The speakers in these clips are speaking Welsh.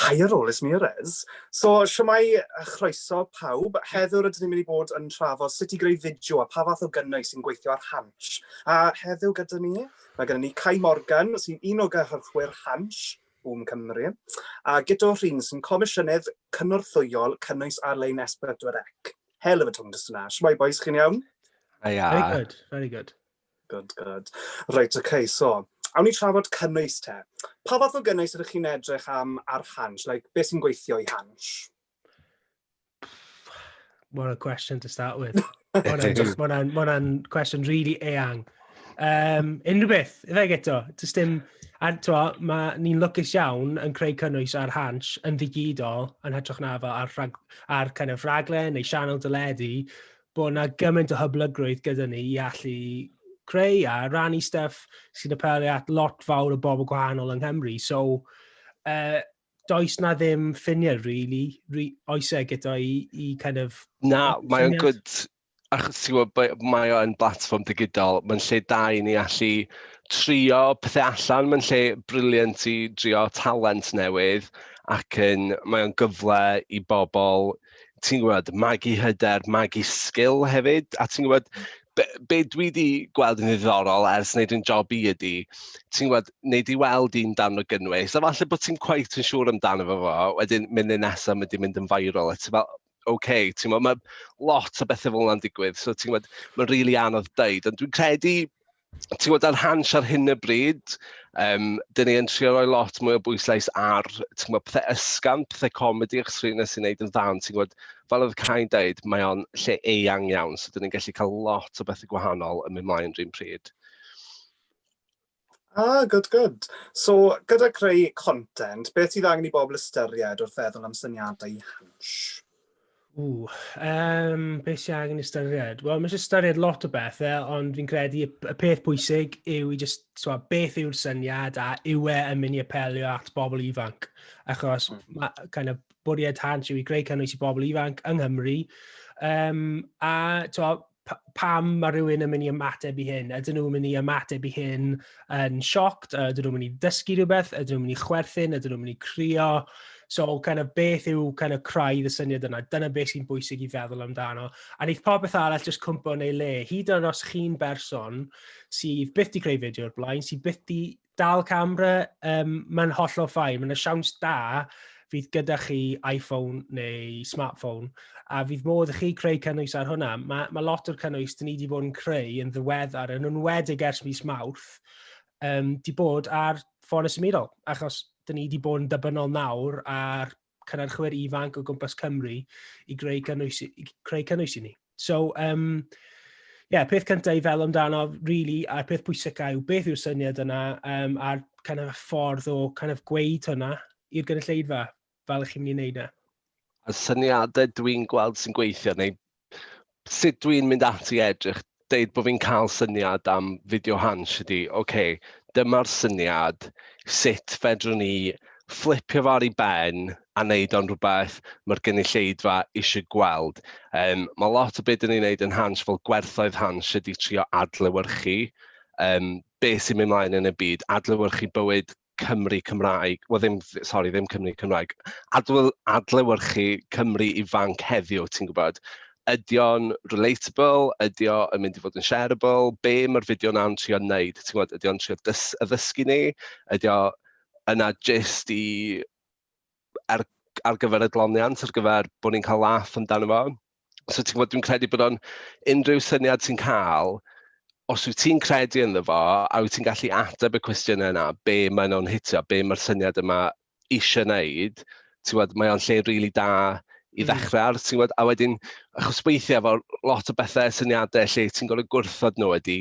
Hiya Rolis Mures. So, shwmae a chroeso pawb. Heddiw rydyn ni'n mynd i bod yn trafod sut i greu fideo a pa fath o gynnwys sy'n gweithio ar Hansh. A heddiw gyda ni, mae gennym ni Kai Morgan, sy'n un o gynhyrchwyr Hansh, Boom Cymru, a Guto Rhun, sy'n comisiynydd cynorthwyol cynnwys ar-lein S4C. Hell of a tongue twister 'na. Shwmae bois, chi'n iawn? Hiya. Very good, very good. Good, good. Reit, okay, so, awn ni trafod cynnwys te. Pa fath o gynnwys ydych chi'n edrych am ar Hansh? Like, beth sy'n gweithio i Hansh? What a question to start with. Mae hwnna'n cwestiwn really eang. Unrhyw beth, ife Guto? Does dim. A twa, mae ni'n lwcus iawn yn creu cynnwys ar Hansh yn ddigidol yn hytrach na fel ar, rhag, ar kind of rhaglen neu sianel deledu, bod yna gymaint o hyblygrwydd gyda ni i allu creu a rannu stuff sy'n apelio at lot fawr o bobl gwahanol yng Nghymru. So, does na ddim ffiniau, really, oes e gyda i kind of. Na, mae o'n good, achos ti'n gwybod, mae o'n platfform digidol, mae'n lle da i ni allu trio pethau allan, mae'n lle brilliant i drio talent newydd, ac yn, mae o'n gyfle i bobl, ti'n gwybod, magu hyder, magu sgil hefyd, a ti'n gwybod, be dwi wedi gweld yn ddiddorol ers wneud yn job i ydy, ti'n gwybod, wneud i weld un darn o gynnwys, a falle bod ti'n quite yn siŵr amdano fo, wedyn mynd yn nesaf mynd i mynd yn viral, a ti'n fel, oce, okay, ti'n gwybod, mae lot o bethau fel yna'n digwydd, so ti'n gwybod, mae'n rili really anodd deud, ond dwi'n credu, ti'n gwybod, ar Hansh ar hyn o bryd, dyn ni yn trio rhoi lot mwy o bwyslais ar, ti'n gwybod, pethau ysgafn, pethau comedi, achos rhywun sy'n neud yn dda, ond ti'n gwybod, fel oedd Kai'n deud, mae o'n lle eang iawn, so dyn ni'n gallu cael lot o bethau gwahanol yn mynd mlaen rhywun pryd. Ah, good, good. So, gyda creu content, beth sydd angen i bobl ystyried wrth feddwl am syniadau i Hansh? Ww, beth sy'n angen ystyried? Wel, mae eisiau ystyried lot o bethau, ond fi'n credu y peth pwysig yw i just, so, beth yw'r syniad a yw e yn mynd i apelio at bobl ifanc. Achos ma, kind of, bwriad Hansh yw i greu cynnwys i bobl ifanc yng Nghymru. A to, pam mae rhywun yn mynd i ymateb i hyn? Ydyn nhw'n mynd i ymateb i hyn yn shocked? Ydyn nhw'n mynd i dysgu rhywbeth? Ydyn nhw'n mynd i chwerthin? Ydyn nhw'n mynd i crio? So, kind of, beth yw kind of craidd y syniad yna? Dyna beth sy'n bwysig i feddwl amdano. A wneith popeth arall jyst cwmpo yn ei le. Hyd yn oed os chi'n berson sydd byth di creu fideo o'r blaen, sydd byth di dal camera, mae'n hollol fine. Mae'n siawns da fydd gyda chi iPhone neu smartphone, a fydd modd i chi creu cynnwys ar hwnna. Mae lot o'r cynnwys dyn ni wedi bod yn creu yn ddiweddar, yn enwedig ers mis Mawrth, di bod ar ffôn y symudol, achos dyn ni wedi bod yn dibynnol nawr ar cynhyrchwyr ifanc o gwmpas Cymru i creu cynnwys i ni. So, yeah, peth cyntaf i feddwl amdano, really, a'r peth pwysica yw beth yw'r syniad yna, a'r kind of ffordd o kind of gweud hwnna i'r gynulleidfa, fel ych chi'n mynd i wneud e. A syniadau dwi'n gweld sy'n gweithio, neu sut dwi'n mynd ati edrych, deud bod fi'n cael syniad am fideo Hansh ydy, oce, okay, dyma'r syniad, sut fedrwn ni fflipio fo ar ei ben a wneud o'n rhywbeth mae'r gynulleidfa eisiau gweld. Mae lot o beth dyn ni'n neud yn Hansh fel gwerthoedd Hansh ydy trio adlewyrchu beth sy'n mynd mlaen yn y byd, adlewyrchu bywyd Cymru Cymraeg, wel ddim, sorry, ddim Cymru Cymraeg, adlewyrchu Cymru ifanc heddiw, ti'n gwybod. Ydy o'n relatable? Ydy o'n mynd i fod yn shareable? Be mae'r fideo na'n trio wneud? Ti'n gwybod, ydy o'n trio addysgu ni? Ydy o yna jyst ar gyfer adloniant, ar gyfer bod ni'n cael laugh amdano fo? So ti'n gwybod, dwi'n credu bod o'n unrhyw syniad ti'n cael, os wyt ti'n credu ynddo fo, a wyt ti'n gallu ateb y cwestiynau yna, be maen nhw'n hitio, be mae'r syniad yma eisiau wneud, ti'n gwybod, mae o'n lle rili really da i ddechrau ar, ti'n gwybod, a wedyn, achos weithiau efo lot o bethau, syniadau lle ti'n gorfod gwrthod nhw ydy,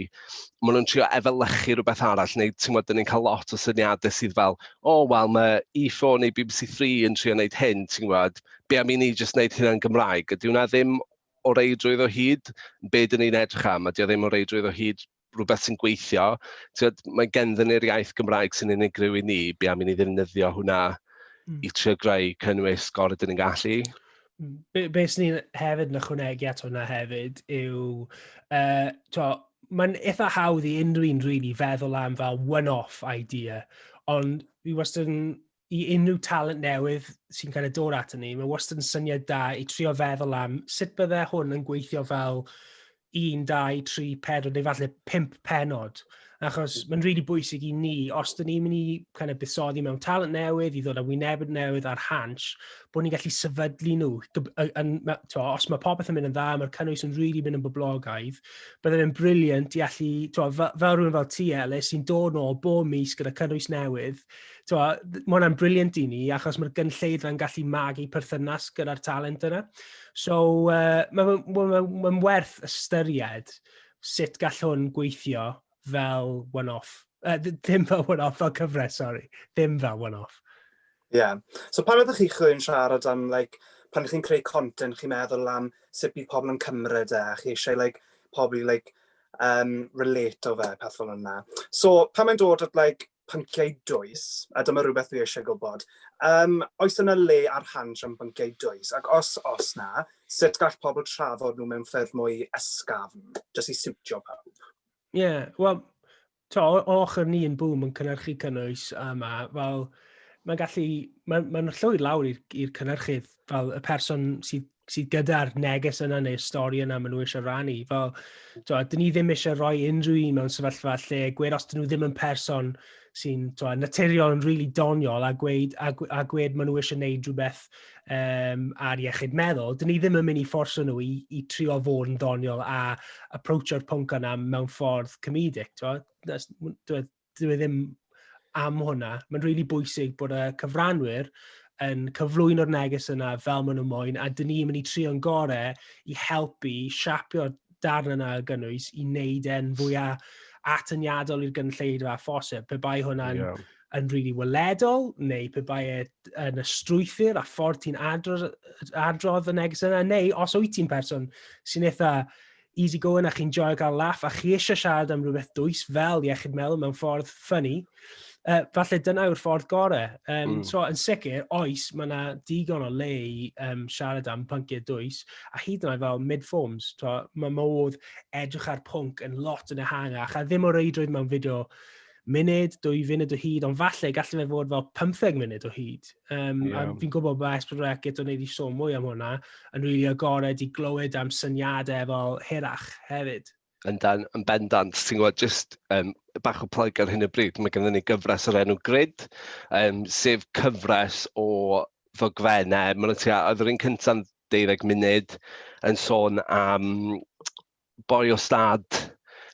maen nhw'n trio efelychu rhywbeth arall, neu ti'n gwybod, dyn ni'n cael lot o syniadau sydd fel, o, oh, wel, mae E4 neu BBC 3 yn trio wneud hyn, ti'n gwybod, be am i ni jyst wneud hynna'n Gymraeg? Ydy hwnna ddim o reidrwydd o hyd be dyn ni'n edrych am, ydy o ddim o reidrwydd o hyd rhywbeth sy'n gweithio. Ti'n gwbod, mae genddyn ni'r iaith Gymraeg sy'n unigryw i ni, be am i ni ddefnyddio hwnna i trio greu cynnwys gorau dyn ni'n gallu. Be sy'n ni'n hefyd yn ychwanegu at hwnna hefyd yw, mae'n eitha hawdd i unrhyw un really feddwl am fel one-off idea, ond fi wastad yn i unrhyw talent newydd sy'n kind of dod ato ni, mae wastad yn syniad da i trio feddwl am sut bydde hwn yn gweithio fel 1, 2, 3, 4 neu falle 5 penod. Achos mae'n rili really bwysig i ni, os dyn ni'n mynd i kind of buddsoddi mewn talent newydd, i ddod â wynebyd newydd ar Hansh, bod ni'n gallu sefydlu nhw. Twa, os mae popeth yn mynd yn dda, mae'r cynnwys yn rili really mynd yn boblogaidd, bydde fe'n briliant i allu, twa, fel, fel rhywun fel ti, Ellis, sy'n dod nôl bob mis gyda cynnwys newydd, twa, mae hwnna'n briliant i ni, achos mae'r gynulleidfa'n gallu magu perthynas gyda'r talent yna. So, mae'n ma, ma, ma werth ystyried sut gall hwn gweithio fel one-off. Ddim fel one-off, fel cyfres, sorry. Ddim fel one-off. Ie. Yeah. So pan oeddech chi chwy'n siarad am, like, pan chi'n creu content, chi'n meddwl am sut bydd pobl yn cymryd e, a chi eisiau, like, pobl i, like, relate o fe, peth fel yna. So, pan mae'n dod at, like, pynciau dwys, a dyma rhywbeth dwi eisiau gwybod, oes yna le ar Hansh am pynciau dwys? Ac os os na, sut gall pobl trafod nhw mewn ffyrdd mwy ysgafn, jyst i siwtio pawb? Ie, yeah, wel, to, o ochr ni yn Boom yn cynhyrchu cynnwys yma, fel, mae'n gallu, mae'n ma llwyr lawr i'r cynhyrchydd, fel y person sydd sydd gyda'r neges yna neu'r stori yna maen nhw eisiau rannu. Fel, twa, dyn ni ddim eisiau rhoi unrhyw un mewn sefyllfa lle gweud os dyn nhw ddim yn person sy'n twa, naturiol yn rili really doniol a gweud, a, a gweud maen nhw eisiau gwneud rhywbeth ar iechyd meddwl, dyn ni ddim yn mynd i fforso nhw i trio fod yn doniol a approachio'r pwnc yna mewn ffordd comedic. Twa. Dwi, dwi e ddim am hwnna. Mae'n rili really bwysig bod y cyfranwyr yn cyflwyno'r neges yna fel maen nhw moyn, a dyn ni'n mynd i trio'n gorau i helpu siapio'r darn yna o gynnwys i wneud e'n fwyaf atyniadol i'r gynulleidfa a phosib. Pe bai hwnna'n yn rili really weledol, neu pe bai e yn y strwythur a ffordd ti'n adrodd, adrodd y neges yna, neu os wyt ti'n person sy'n eitha easy going a chi'n joio gael laff a chi eisiau siarad am rhywbeth dwys fel iechyd meddwl mewn ffordd funny, falle dyna yw'r ffordd gorau. So, yn sicr, oes, mae yna digon o le i siarad am pynciau dwys, a hyd yn oed fel mid-forms, mae modd edrych ar pwnc yn lot yn ehangach, a ddim o reidrwydd mewn fideo munud, 2 funud o hyd, ond falle gallu fe fod fel 15 munud o hyd. A fi'n gwybod bod S4C eto wneud i sôn mwy am hwnna, yn rili really agored i glywed am syniadau fel hirach hefyd. Yndan, yn bendant, ti'n gwybod, just bach o plug ar hyn o bryd, mae gennym ni gyfres o'r enw Grid, sef cyfres o ddogfennau. Maen nhw tua, oedd yr un cyntaf'n 12 munud yn sôn am boi o stad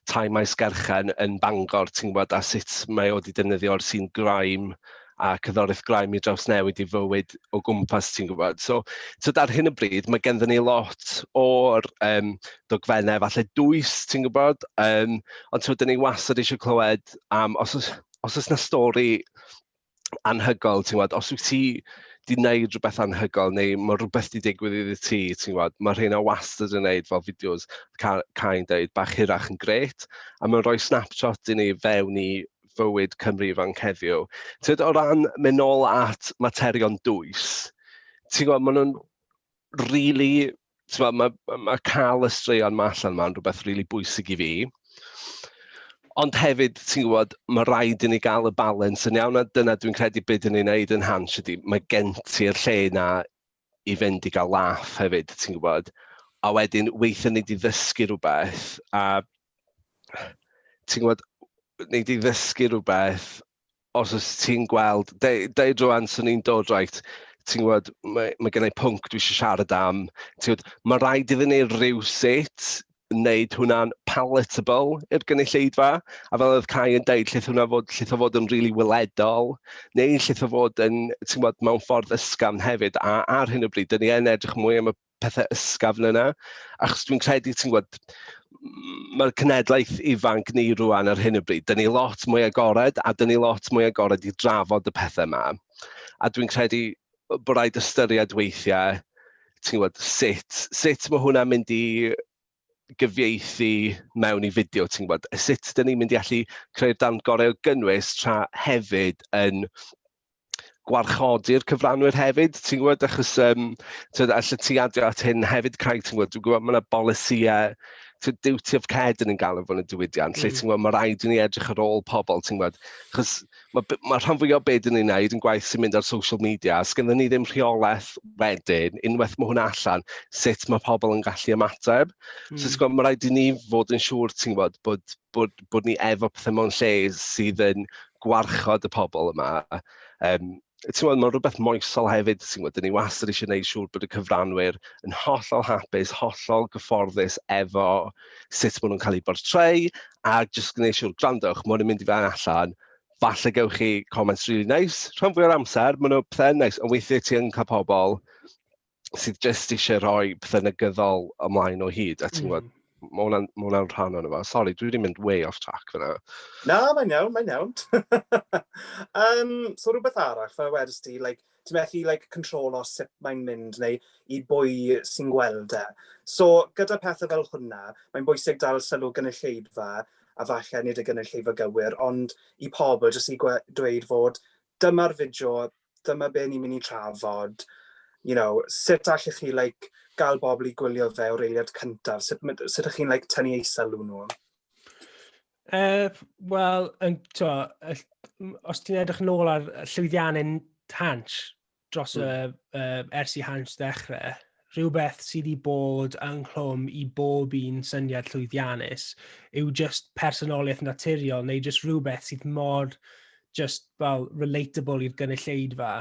tai Maesgeirchen yn Bangor, ti'n gwybod, a sut mae o wedi defnyddio'r scene grime a cerddoriaeth grime i drawsnewid i fywyd o gwmpas, ti'n gwybod. So ar hyn o bryd, mae genddyn ni lot o'r dogfennau, falle dwys, ti'n gwybod, ond ti'n ni wastad eisiau clywed am, os oes na stori anhygoel, ti'n gwybod, os wyt ti di wneud rhywbeth anhygoel neu mae rhywbeth di digwydd iddi ti, ti'n gwybod, mae rheina wastad yn wneud fel fideos Cai'n dweud bach hirach yn gret, a mae'n rhoi snapshot i ni fewn i fywyd Cymru ifanc heddiw. Ti'n o ran mynd nôl at materion dwys, ti'n gwybod, maen nhw'n really, ti'n gwybod, mae cael y straeon ma allan ma'n rhywbeth really bwysig i fi. Ond hefyd, ti'n gwybod, mae rhaid i ni gael y balance yn iawn, a dyna dwi'n credu beth dyn ni'n neud yn Hansh ydy, mae gen ti'r lle na i fynd i gael laff hefyd, ti'n gwybod. A wedyn, weithio ni di ddysgu rhywbeth, a ti'n gwybod, ni di ddysgu rhywbeth, os oes ti'n gweld, deud rwan, swn i'n dod, right, ti'n gwybod, mae gen i pwnc dwi eisiau siarad am, ti'n gwybod, mae rhaid iddyn ni rywsut wneud hwnna'n palatable i'r gynulleidfa, a fel oedd Cai yn deud, lleith hwnna fod, lleith o fod yn rili really weledol, neu lleith o fod yn, ti'n gwybod, mewn ffordd ysgafn hefyd, a ar hyn o bryd, dyn ni yn edrych mwy am y pethau ysgafn yna, achos dwi'n credu, ti'n gwybod, mae'r cenedlaeth ifanc ni rwan ar hyn o bryd, dyn ni lot mwy agored, a dyn ni lot mwy agored i drafod y pethau yma. A dwi'n credu bod rhaid ystyried weithiau, ti'n gwybod, sut mae hwnna'n mynd i gyfieithu mewn i fideo, ti'n gwybod, sut dyn ni'n mynd i allu creu'r darn gorau o gynnwys tra hefyd yn gwarchodi'r cyfranwyr hefyd, ti'n gwybod, achos ti'n allu ti adio at hyn hefyd, Craig, ti'n gwybod, dwi'n gwybod mae yna bolisïau, to duty of care dyn ni'n galw fo yn y diwydiant, lle ti'n gwybod, mae rhaid i ni edrych ar ôl pobl, ti'n gwybod, achos mae, ma rhan fwyaf o beth dyn ni'n neud yn gwaith sy'n mynd ar social media, a sgynnon ni ddim rheolaeth wedyn, unwaith mae hwnna allan, sut mae pobl yn gallu ymateb. So ti'n gwybod, mae rhaid i ni fod yn siŵr, ti'n gwybod, bod, bod, bod ni efo pethau mewn lle sydd yn gwarchod y pobl yma. Um, ti'n gwybod, mae'n rhywbeth moesol hefyd, ti'n gwybod, dyn ni wastad eisiau gwneud siŵr bod y cyfranwyr yn hollol hapus, hollol gyfforddus efo sut maen nhw'n cael eu portreu, a jyst gwneud siŵr, gwrandwch, maen nhw'n mynd i fan allan, falle gewch chi comments really nice, rhan fwy o'r amser, maen nhw'n pethau nice, ond weithiau ti yn cael pobl sydd jyst eisiau rhoi pethau negyddol ymlaen o hyd, a ti'n gwybod, mae hwnna'n ma hwnna rhan o'n efo. Sorry, dwi wedi mynd way off track fyna. Na, mae'n iawn, mae'n iawn. So rhywbeth arall, fel wedys ti, like, ti'n methu like, control o sut mae'n mynd neu i bwy sy'n gweld e. So gyda pethau fel hwnna, mae'n bwysig dal sylw gynulleidfa, a falle nid y gynulleidfa gywir, ond i pobl jyst i dweud fod dyma'r fideo, dyma be ni'n mynd i trafod, sut allech chi like, gael bobl i gwylio fe o'r eiliad cyntaf? Sut, sut ydych chi'n like, tynnu eu sylw nhw? Wel, os ti'n edrych nôl ar llwyddiannau Hansh dros y, ers i Hansh ddechrau, rhywbeth sydd wedi bod ynghlwm i bob un syniad llwyddiannus yw just personoliaeth naturiol neu just rhywbeth sydd mor just fel relatable i'r gynulleidfa.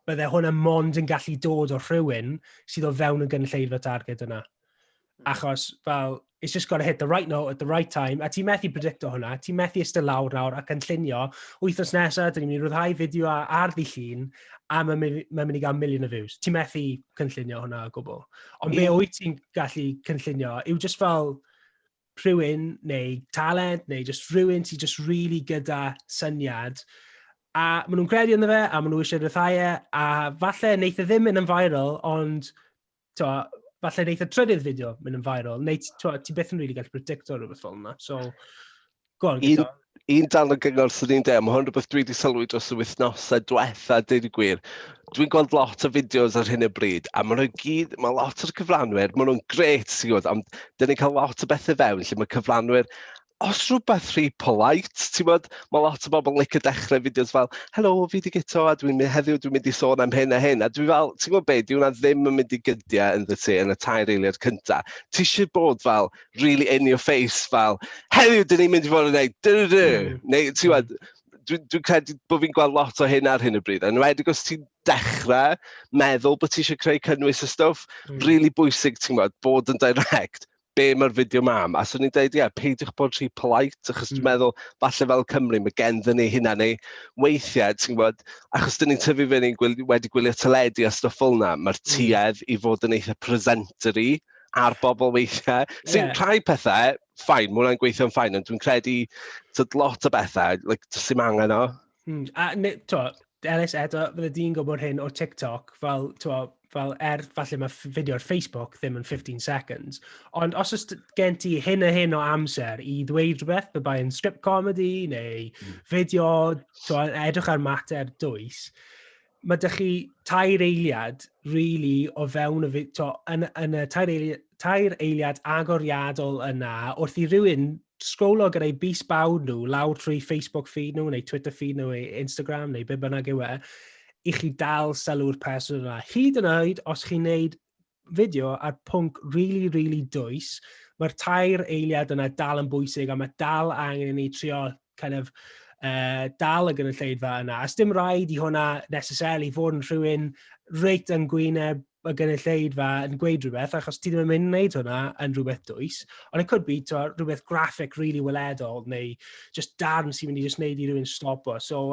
Bydde hwnna mond yn gallu dod o rhywun sydd o fewn y gynulleidfa target yna. Achos, fel, it's just got to hit the right note at the right time, a ti'n methu predicto hwnna, ti'n methu eistedd lawr nawr a cynllunio, wythnos nesaf, dyn ni'n mynd i ryddhau fideo ar ddydd Llun, a mae'n mynd, ma mynd i gael miliwn o views. Ti'n methu cynllunio hwnna o gwbl. Ond be wyt ti'n gallu cynllunio yw just fel rhywun neu talent neu just rhywun sy'n just really gyda syniad a maen nhw'n credu ynddo fe a maen nhw eisiau rhyddhau e a falle wneith e ddim mynd yn viral, ond to, falle wneith y trydydd fideo mynd yn viral neu to, ti byth yn really gallu predicto rhywbeth fel yna. So, go on, Un, un darn o gyngor sydd ni'n deud, mae hwn rhywbeth dwi wedi sylwi dros y wythnosau diwetha, deud y gwir. Dwi'n gweld lot o fideos ar hyn o bryd, a maen nhw gyd, mae lot o'r cyfranwyr, maen nhw'n grêt, ti'n gwybod, ond dyn ni'n cael lot o bethau fewn lle mae cyfranwyr, os rhywbeth rhy polite, ti'n gwybod, mae lot o bobl yn licio dechrau fideos fel, "Helo, fi di Guto, a dwi'n mynd heddiw, dwi'n mynd i sôn am hyn a hyn," a dwi fel, ti'n gwybod be, di hwnna ddim yn mynd i gydio ynddo ti yn y 3 eiliad cynta. Ti eisiau bod fel, really in your face, fel, "Heddiw, dyn ni'n mynd i fod yn gwneud, dyn dyn." Neu, ti'n gwybod, dwi'n dwi credu bod fi'n gweld lot o hyn ar hyn o bryd. Yn enwedig os ti'n dechrau meddwl bod ti eisiau creu cynnwys y stwff, really bwysig, ti'n gwybod, bod yn direct, be mae'r fideo ma am. A so ni'n dweud, ie, yeah, peidiwch bod rhy polite, achos dwi'n meddwl, falle fel Cymru, mae genddyn ni hynna, neu weithiau, ti'n gwybod, achos dyn ni'n tyfu fyny wedi gwylio teledu a stwff fel yna, mae'r tuedd i fod yn eitha presentery ar bobl weithiau. Sy'n rhai pethau, fine, mae hwnna'n gweithio'n fine, ond dwi'n credu, tyd, lot o bethau, like, does dim angen o. A, ne, to, Ellis, eto, fydde di'n gwybod hyn o TikTok, fel, to, fel falle mae fideo ar Facebook ddim yn 15 seconds, ond os oes gen ti hyn a hyn o amser i ddweud rhywbeth, be bynnag script comedy neu fideo, to, edrych ar mater dwys, mae dych chi 3 eiliad really o fewn y to, yn y 3 eiliad agoriadol yna wrth i rywun scrollo gyda'i bys bawd nhw lawr trwy Facebook feed nhw, neu Twitter feed nhw, neu Instagram, neu be bynnag yw e, i chi dal sylw'r person yna. Hyd yn oed, os chi'n neud fideo ar pwnc really, really dwys, mae'r 3 eiliad yna dal yn bwysig a mae dal angen i ni trio kind of dal y gynulleidfa yna. A dim rhaid i hwnna necessarily fod yn rhywun reit yn gwyneb y gynulleidfa yn gweud rhywbeth, achos ti ddim yn mynd i wneud hwnna yn rhywbeth dwys. Ond it could be to, rhywbeth graphic really weledol, neu just darn sy'n mynd i just wneud i rhywun stopo. So,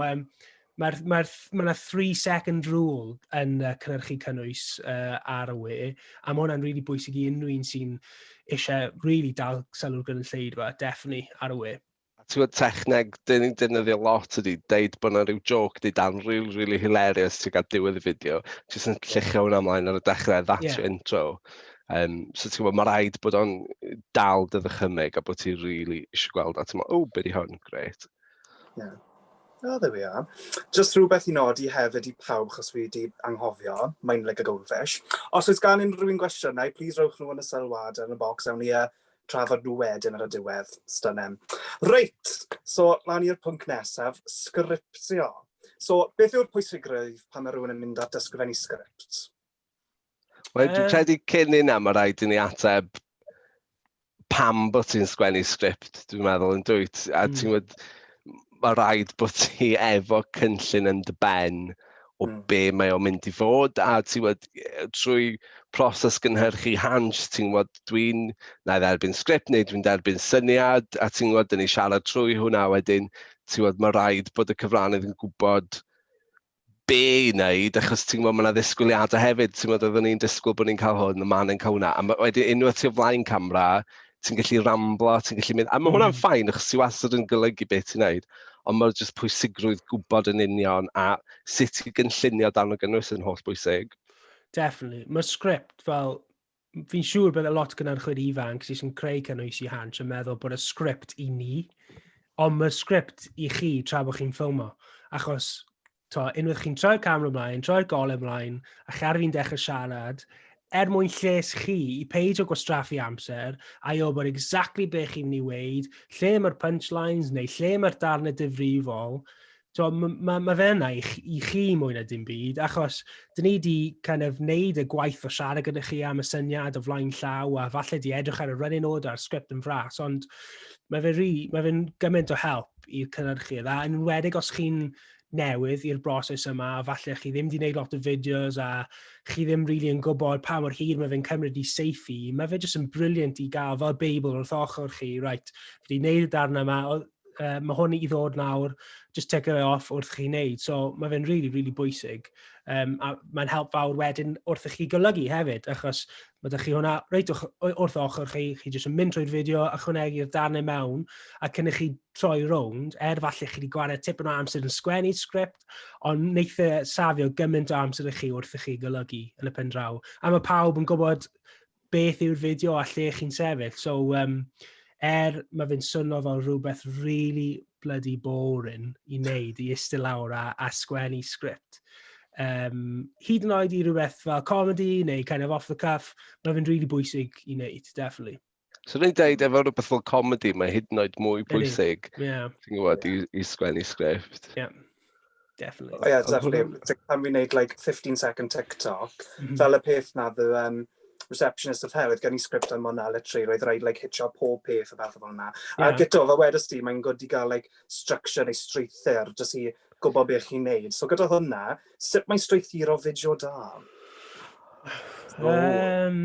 mae'r ma ma 'na 3 second rule yn cynhyrchu cynnwys ar y we, a mae hwnna'n really bwysig i unrhyw un sy'n eisiau really dal sylw'r gynulleidfa, definitely, ar y we. A ti'n gwybod, techneg dyn ni'n defnyddio lot ydy deud bod yna rhyw joke neu dan really, really hilarious ti'n cael diwedd y fideo. Jyst yn lluchio hwnna ymlaen ar y dechrau, that's your intro. So ti'n gwybod, mae rhaid bod o'n dal dy ddychymyg a bod ti'n really eisiau gweld a ti'n meddwl, "Oh, be di hwn, great." Yeah. Oh, there we are. Just rhywbeth i nodi hefyd i pawb, chos fi wedi anghofio, mind like a goldfish. Os oes gan unrhyw un gwestiynau, please rowch nhw yn y sylwadau yn y box, awn ni Trafod nhw wedyn ar y diwedd. Stunning. Reit, so lan i'r pwnc nesaf, sgriptio. So, beth yw'r pwysigrwydd pan mae rhywun yn mynd at ysgrifennu sgript? Wel, dwi'n credu cyn hynna mae rhaid i ni ateb pam bod ti'n sgwennu sgript, dwi'n meddwl, yn dwyt? A ti'n gwybod, mae rhaid bod ti efo cynllun yn dy ben o be mae o'n mynd i fod, a ti'n gwybod, trwy proses gynhyrchu Hansh, ti'n gwybod, dwi'n na i dderbyn sgript neu dwi'n derbyn syniad, a ti'n gwybod, dyn ni siarad trwy hwnna wedyn, ti'n gwybod, mae rhaid bod y cyfrannydd yn gwybod be i wneud, achos ti'n gwybod, mae yna ddisgwyliadau hefyd, ti'n gwybod, oeddwn ni'n disgwyl bod ni'n cael hwn, y man yn cael hwnna, a wedyn unwaith ti o flaen camera, ti'n gallu ramblo, ti'n gallu mynd, a mae hwnna'n fine, achos ti wastad yn golygu beth ti'n neud, ond mae'r jyst pwysigrwydd gwybod yn union a sut i gynllunio darn o gynnwys yn holl bwysig. Definitely. Mae sgript fel, fi'n siŵr bydd lot gynhyrchwyr ifanc sy'n creu cynnwys i Hansh yn meddwl bod y sgript i ni, ond mae'r sgript i chi tra bod chi'n ffilmo. Achos to, unwaith chi'n troi'r camera ymlaen, troi'r golau ymlaen, a chi ar fin dechrau siarad, er mwyn lles chi, i peidio gwastraffu amser, a i wybod exactly be chi'n mynd i weud, lle mae'r punchlines, neu lle mae'r darnau difrifol, so, mae ma, ma fe yna i chi mwy na dim byd, achos dyn ni wedi kind of neud y gwaith o siarad gyda chi am y syniad o flaen llaw, a falle di edrych ar y running order a'r sgript yn fras, ond mae fe'n gymaint o help i'r cynhyrchydd, a yn enwedig os chi'n newydd i'r broses yma, a falle chi ddim wedi gwneud lot o fideos a chi ddim really yn gwybod pa mor hir mae fe'n cymryd i saethu, mae fe jyst yn brilliant i gael fel Beibl wrth ochr chi, right, fi wedi gwneud y darn yma, mae hwn i ddod nawr, just take it off wrth chi wneud. So mae fe'n really, really bwysig. A mae'n help fawr wedyn wrth i chi golygu hefyd, achos mae ydych chi hwnna reit wrth ochr chi, chi jyst yn mynd trwy'r fideo, ychwanegu'r darnau mewn, a cyn i chi troi rownd, er falle chi wedi gwario tipyn o amser yn sgwennu sgript, ond wneith e safio gymaint o amser i chi wrth i chi golygu yn y pen draw. A mae pawb yn gwybod beth yw'r fideo a lle chi'n sefyll. So, er mae fe'n swnio fel rhywbeth really bloody boring i wneud, i eistedd lawr a sgwennu sgript. Hyd yn oed i rhywbeth fel comedy neu kind of off the cuff, mae fe'n really bwysig i wneud, definitely. So ni'n deud efo rhywbeth fel comedy, mae hyd yn oed mwy pwysig, ti'n gwybod, i sgwennu sgript. Yeah, definitely. Oh yeah, definitely. It's like, pan fi'n neud like 15 second TikTok, fel y peth na, the receptionist of hell, oedd gen i sgript am hwnna, literally, roedd rhaid like hitio pob peth a beth fel hwnna. A gyda, fel wedys ti, mae'n good i gael like structure neu strwythur, jyst i gwybod beth chi'n neud. So gyda hwnna, sut mae'n strwythuro fideo da? Oh.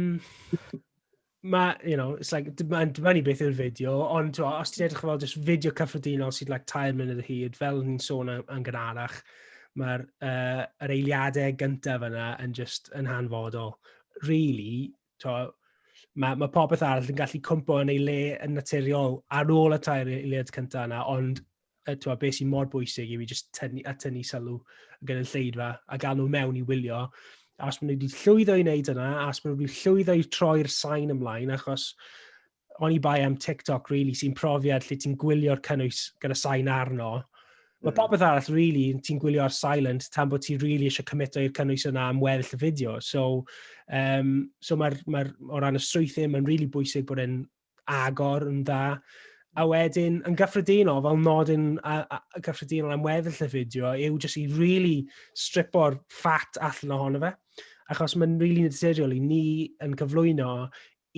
Ma, it's like, mae'n dibynnu beth yw'r fideo, ond t'mo, os ti'n edrych fel just fideo cyffredinol sydd like 3 munud o hyd, fel ni'n sôn yn gynharach, mae'r yr eiliadau gyntaf yna yn just yn hanfodol. Really, t'mo, mae popeth arall yn gallu cwmpo yn ei le yn naturiol ar ôl y 3 eiliad cyntaf yna, ond t'mo, beth sy'n mor bwysig yw i just tynnu sylw y gynulleidfa a gael nhw mewn i wylio. A os maen nhw wedi llwyddo i wneud yna, a os maen nhw wedi llwyddo i troi'r sain ymlaen, achos oni bai am TikTok, really, sy'n profiad lle ti'n gwylio'r cynnwys gyda sain arno. Mae popeth arall, really, ti'n gwylio ar silent tan bod ti really eisiau commito i'r cynnwys yna am weddill y fideo. So mae'r o ran y strwythur, mae'n really bwysig bod e'n agor yn dda. A wedyn, yn gyffredinol, fel nodyn a gyffredinol am weddill y fideo, yw jyst i really stripo'r fat allan ohono fe. Achos mae'n really naturiol i ni yn cyflwyno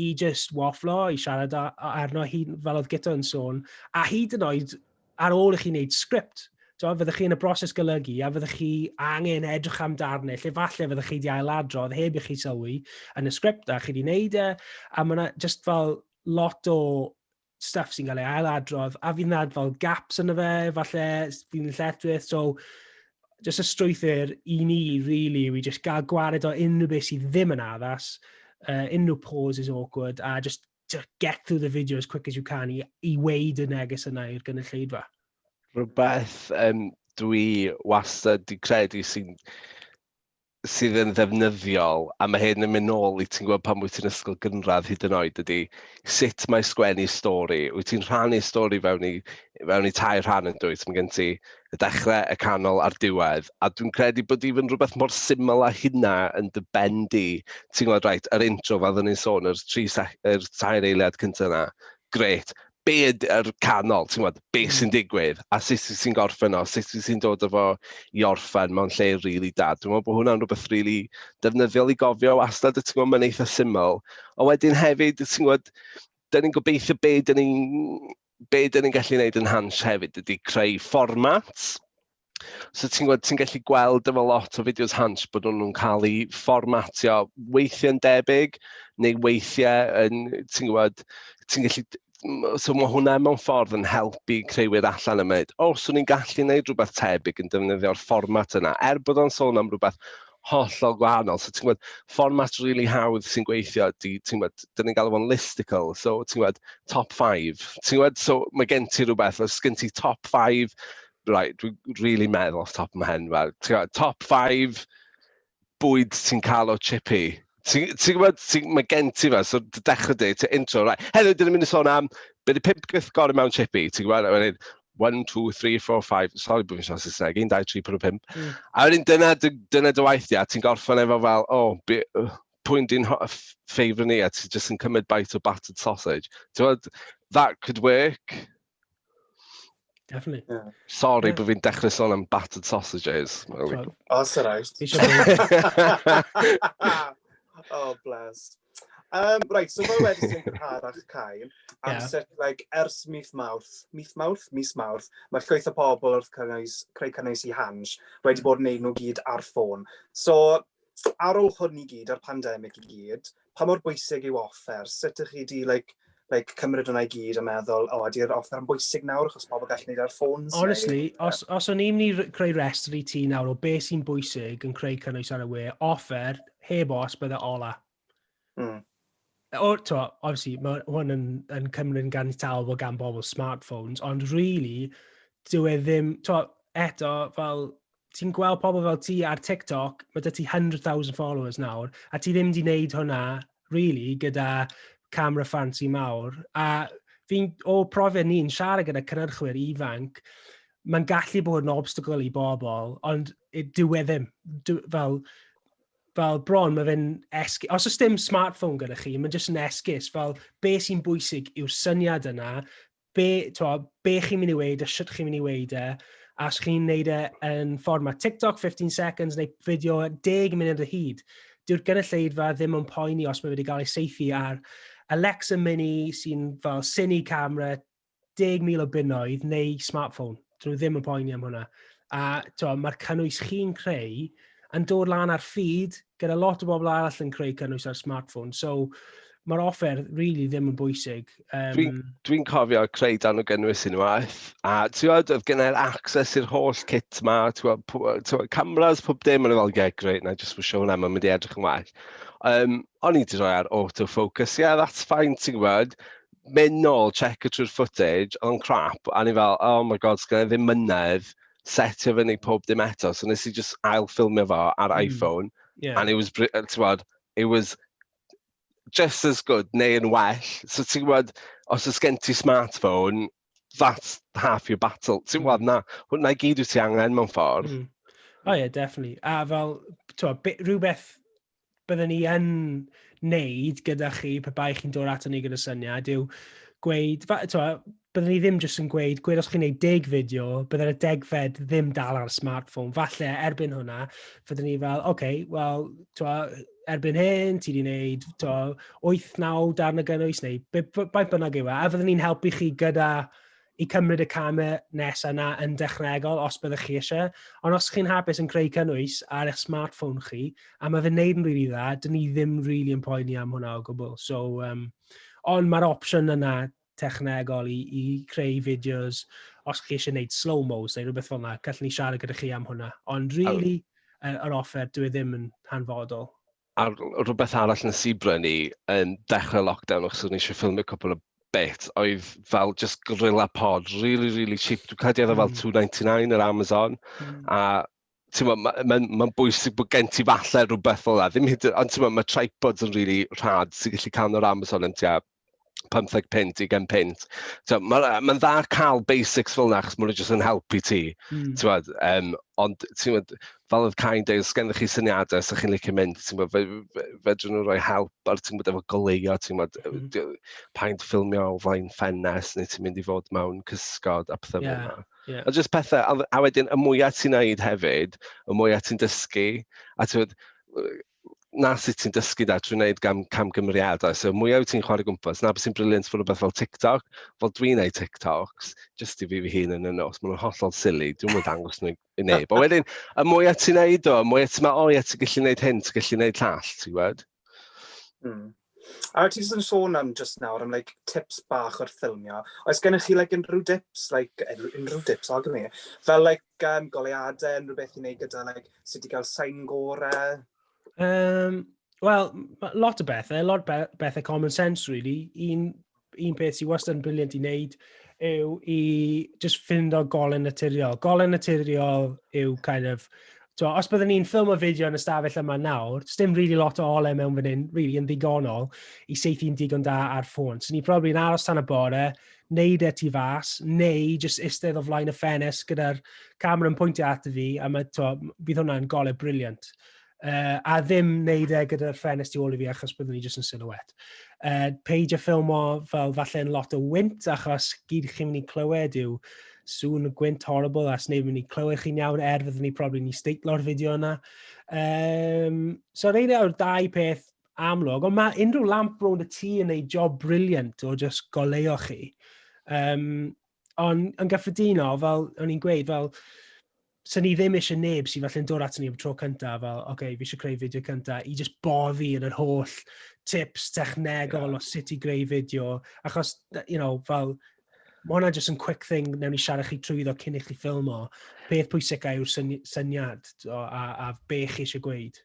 i just wafflo, i siarad arno, hyd, fel oedd Guto yn sôn, a hyd yn oed ar ôl i chi wneud sgript. So, fyddwch chi yn y broses golygu a fyddwch chi angen edrych am darnau lle falle fyddwch chi wedi ailadrodd heb i chi sylwi yn y sgript a chi wedi wneud e. A mae yna just fel lot o stuff sy'n cael ei ailadrodd a fydd 'na fel gaps yn y fe, falle fydd yn lletchwith. So, just y strwythur i ni, really, yw i just gael gwared o unrhyw beth sydd ddim yn addas, unrhyw pauses awkward, a just get through the video as quick as you can i weud y neges yna i'r gynulleidfa. Rhywbeth dwi wastad di credu sy'n sydd yn ddefnyddiol, a mae hyn yn mynd nôl i ti'n gwybod pan wyt ti'n ysgol gynradd hyd yn oed, ydy sut mae sgwennu stori. Wyt ti'n rhannu stori fewn i tair rhan yn dwyt? Mae gen ti y dechrau, y canol a'r diwedd. A dwi'n credu bod even rhywbeth mor syml â hynna yn dy ben di. Ti'n gwybod, right, yr intro fel oedden ni'n sôn, yr 3 eiliad cyntaf yna, grêt. Be ydy'r canol, ti'n gwybod, be sy'n digwydd, a sut ti'n gorffen o, sut ti'n dod â fo i orffen mewn lle really really da. Dwi'n meddwl bod hwnna'n rhywbeth really really defnyddiol i gofio wastad, ti'n gwybod, mae'n eitha syml. Ond wedyn hefyd, ti'n gwybod, dyn ni'n gobeithio be dyn ni'n gallu gwneud yn Hansh hefyd ydy creu formats. So ti'n gwybod, ti'n gallu gweld efo lot o fideos Hansh bod nhw'n cael eu fformatio weithiau'n debyg, neu weithiau yn, ti'n gwybod, ti'n gallu, so mae hwnna mewn ffordd yn helpu creuwyr allan yn mynd, "O, so ni'n gallu gwneud rhywbeth tebyg yn defnyddio'r fformat yna," er bod o'n sôn am rhywbeth hollol gwahanol. So ti'n gwybod, fformat really hawdd sy'n gweithio, di, ti'n gwybod, dyn ni'n galw fo'n listicle, so ti'n gwybod, top 5. Ti'n gwybod, so mae gen ti rhywbeth, os gen ti top 5, right, dwi'n really meddwl off top of my head, fel, ti'n gwybod, top 5 bwyd ti'n cael o chippy. Ti'n gwybod, mae gen ti fe, so dechrau di, ti intro, right, heddiw dyn ni'n mynd i sôn am, be di pump peth gorau mewn chippy, ti'n gwybod, a wedyn, 1, 2, 3, 4, 5, sorry bod fi'n siarad Saesneg, 1, 2, 3, 4, 5. A wedyn dyna dy waith di, a ti'n gorffen efo fel, "Oh, pwy'n di'n favourite ni?" a ti'n just yn cymryd bite o battered sausage. Ti'n gwybod, that could work. Definitely. Yeah. Sorry bod fi'n dechrau sôn am battered sausages. Oh, that's all right. Fi Oh, bless. Right, so fel wedys ti'n gynharach, Kai, am sut, like, ers mis Mawrth, mis Mawrth? Mis Mawrth, mae llwyth o pobl wrth cynnwys, creu cynnwys i Hansh wedi bod yn neud nhw gyd ar ffôn. So, ar ôl hwn i gyd, a'r pandemig i gyd, pa mor bwysig yw offer? Sut ydych chi di, like, cymryd hwnna i gyd a meddwl, "O, ydy'r offer yn bwysig nawr, achos pobl gallu neud ar ffôns"? Honestly, os o'n i'n mynd i creu rhestr i ti nawr o beth sy'n bwysig yn creu cynnwys ar y we, offer, heb os, bydde ola. O, to, obviously, mae hwn yn cymryd yn ganiataol bod gan bobl smartphones, ond really, dyw e ddim, to, eto, fel, ti'n gweld pobl fel ti ar TikTok, mae 'da ti 100,000 followers nawr, a ti ddim wedi wneud hwnna, really, gyda camera fancy mawr. A fi'n, o profiad ni'n siarad gyda cynhyrchwyr ifanc, mae'n gallu bod yn obstacle i bobl, ond dyw e ddim. Fel bron, mae fe'n esgus. Os oes dim smartphone gyda chi, mae'n jyst yn esgus. Fel, be sy'n bwysig yw'r syniad yna, be, twa, be chi'n mynd i weud a sut chi'n mynd i weud e, a os chi'n neud e yn fformat TikTok, 15 seconds, neu fideo 10 munud o hyd, dyw'r gynulleidfa ddim yn poeni os mae wedi cael ei saethu ar Alexa Mini sy'n fel cine camera 10,000 o bunnoedd neu smartphone. Dyn nhw ddim yn poeni am hwnna. A mae'r cynnwys chi'n creu yn dod lan ar feed gyda lot o bobl arall yn creu cynnwys ar smartphone. So mae'r offer really ddim yn bwysig. Dwi'n cofio creu darn o gynnwys unwaith, a ti'n gwybod, oedd gennai'r access i'r holl kit ma, ti'n gwybod, cameras, pob dim, o'n i fel, "Yeah, great, na i just wisio hwnna, mae'n mynd i edrych yn well." O'n i wedi rhoi ar autofocus, "Yeah, that's fine," ti'n gwybod. Mynd nôl, check trwy'r footage, oedd o'n crap, a ni fel, "Oh my God, sgynna i ddim mynedd setio fyny pob dim eto," so nes i just ail-ffilmio fo ar iPhone, and it was, ti'n gwybod, it was just as good neu yn well. So ti'n gwybod, os oes gen ti smartphone, that's half your battle. Ti'n gwybod, na, hwnna i gyd wyt ti angen mewn ffordd. Oh yeah, definitely. A fel, t'mo, rhywbeth byddwn ni yn neud gyda chi pe bai chi'n dod ato ni gyda syniad yw gweud, t'mo, byddwn ni ddim jyst yn gweud os chi'n neud 10 fideo, byddai'r degfed ddim dal ar smartphone. Falle erbyn hwnna, fyddwn ni fel, "Oce, okay, wel, t'mo, erbyn hyn, ti wedi wneud, t'mo, 8-9 darn o gynnwys," neu be bynnag yw e, a fyddwn ni'n helpu chi gyda i cymryd y camau nesaf yna yn dechnegol os byddwch chi eisiau. Ond os chi'n hapus yn creu cynnwys ar eich smartphone chi, a mae fe'n neud yn really dda, dyn ni ddim really yn poeni am hwnna o gwbl. So, ond mae'r opsiwn yna technegol i creu fideos, os chi eisiau gwneud slow-mos neu rhywbeth fel yna, gallwn ni siarad gyda chi am hwnna. Ond really, yr offer, dyw e ddim yn hanfodol. A rhywbeth arall nes i brynu yn dechrau lockdown, achos o'n i eisiau ffilmio cwpl o bit, oedd fel just Gorilla Pod, really, really cheap. Dwi'n credu oedd o fel 2.99 ar Amazon. A Ti'n mae'n ma, ma, ma bwysig bod gen ti falle rhywbeth fel 'na. Ddim hyd, ond ti'n mae tripods yn really rhad sy'n gallu cael nhw'r Amazon yn tua 15 punt, 20 punt. So, mae'n ma dda cael basics fel yna, achos maen nhw jyst yn helpu ti. Ti'n ond ti'n gwbod, fel oedd Kai'n dweud, os gennych chi syniadau, os ydych chi'n licio mynd, ti'n gwbod, fedrwn nhw roi help ar, ti'n gwbod, efo goleuo, ti'n gwbod, paid ffilmio o flaen ffenest, neu ti'n mynd i fod mewn cysgod a pethau fel yna. A jyst pethau, a wedyn, y mwyaf ti'n neud hefyd, y mwyaf ti'n dysgu, a ti'n gwbod, na sut ti'n dysgu da trwy wneud camgymeriadau. So mwyaf wyt ti'n chwarae gwmpas, na beth sy'n brilliant fod rhywbeth fel TikTok. Fel dwi'n neud TikToks, jyst i fi fy hun yn y nos, maen nhw'n hollol silly, dwi'n mynd dangos nhw i neb. Ond wedyn, y mwyaf ti'n neud o, y mwyaf ti'n meddwl, o ie, ti'n gallu neud hyn, ti'n gallu neud llall, ti'n gwybod? A ti jyst yn sôn am just nawr, am like, tips bach o'r ffilmio. Oes gennych chi like, unrhyw dips, like, unrhyw dips, o gyda ni? Fel like, goleuadau, unrhyw beth i wneud gyda like, sut i gael sain gorau? Wel, lot o bethau, lot o bethau common sense, really. Un peth sy'n wastad yn brilliant i wneud yw i just ffindo golau naturiol. Golau naturiol yw kind of. So, os byddwn ni'n ffilm o fideo yn y stafell yma nawr, dim really lot o olau mewn fan hyn, really yn ddigonol i saethu'n digon da ar ffôn. So ni probably yn aros tan y bore, neud e tu fas, neu just eistedd o flaen y ffenest gyda'r camera yn pwyntio at fi, a mae, to, bydd hwnna'n golau brilliant. A ddim neud e gyda'r ffenest tu ôl i fi achos byddwn ni jyst yn silhouette. Peidio ffilmo fel falle yn lot o wynt achos gyd chi'n mynd i clywed yw sŵn y gwynt horrible a sneb yn mynd i clywed chi'n iawn er fyddwn ni probably ni steitlo'r fideo yna. So rheina yw'r dau peth amlwg, ond mae unrhyw lamp rownd y tŷ yn neud job brilliant o just goleuo chi. Ond yn gyffredinol, fel o'n i'n gweud, fel, so ni ddim eisiau neb sydd falle'n dod at ni am tro cyntaf, fel, oce, okay, fi eisiau creu fideo cyntaf, i just boddi yn yr holl tips technegol o sut i greu fideo, achos, fel, mae hwnna just yn quick thing newn ni siarad chi trwyddo cyn i chi ffilmo. Peth pwysica yw'r syniad o, a be chi eisiau gweud.